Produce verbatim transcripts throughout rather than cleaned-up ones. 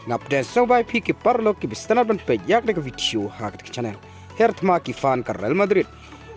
Nap dei sngewbha ïa phi ki paralok kiba sngewtynnat ban peit ïa kane ka video ha kane ka channel. Her thma ki fan ka Real Madrid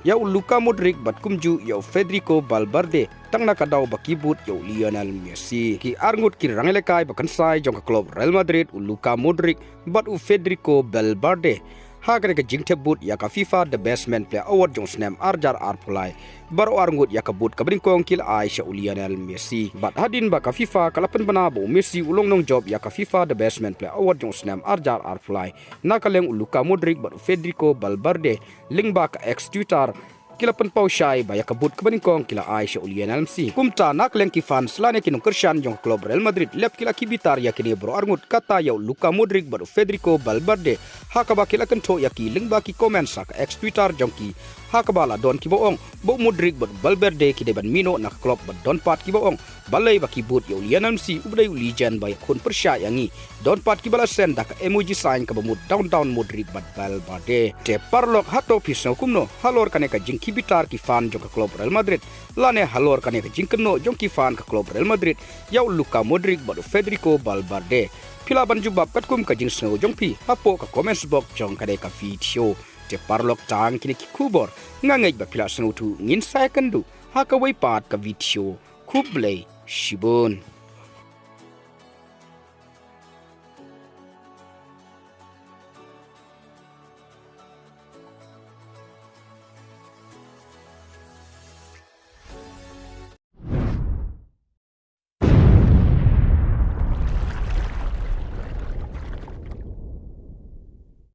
ïa u Luka Modric bad kumjuh ïa u Federico Valverde tang na ka daw ba ki bud ïa u Lionel Messi. Ki arngut ki rangïalehkai ba kynsai jong ka club Real Madrid, u Luka Modric bad u Federico Valverde, ha kane ka jingthep bud ïa ka FIFA The Best Man Player Award jong u snem ar hajar arphew lai, baroh arngut ïa ka bud kaba nyngkong ki la ai sha u Lionel Messi. Bad hadien ba ka FIFA ka la pynbna ba u Messi u long nongjop ïa ka FIFA The Best Man Player Award jong u snem ar hajar arphew lai, na ka liang u Luka Modric bad u Federico Valverde, lyngba ka X, Twitter, ki la pynpaw shai ba ïa ka bud kaba nyngkong ki la ai sha u Lionel Messi. Kumta na ka liang ki fans lane ki nongkyrshan jong ka club Real Madrid lep ki la ki bitar ïa kine baroh arngut, kata ïa u Luka Modric bad u Federico Valverde, ha kaba ki la kynthoh ïa ki lyngba ki comments ha ka X, Twitter jong ki, ha kaba la don kiba ong ba u Modric bad u Valverde ki dei ban mih noh na ka club, bad don pat kiba ong balei ba ki bud ïa u Lionel Messi uba dei u legend ba ïakhun pyrshah ïa ngi. Don pat kiba la send da ka emoji sign kaba mut down down Modric bad Valverde. Te paralok, hato phi sngew kumno halor kane ka jingki bitar ki fan jong ka club Real Madrid, lane halor kane ka jingkynnoh jong ki fan ka club Real Madrid ïa u Luka Modric bad u Federico Valverde? Phi lah ban jubab katkum ka jingsngew jong phi hapoh ka comments box jong kane ka video. Te paralok, tang kine ki khubor, nga ngeit ba phi la sngewthuh. Ngin sa ïakynduh ha kawei pat ka video. Khublei shibun.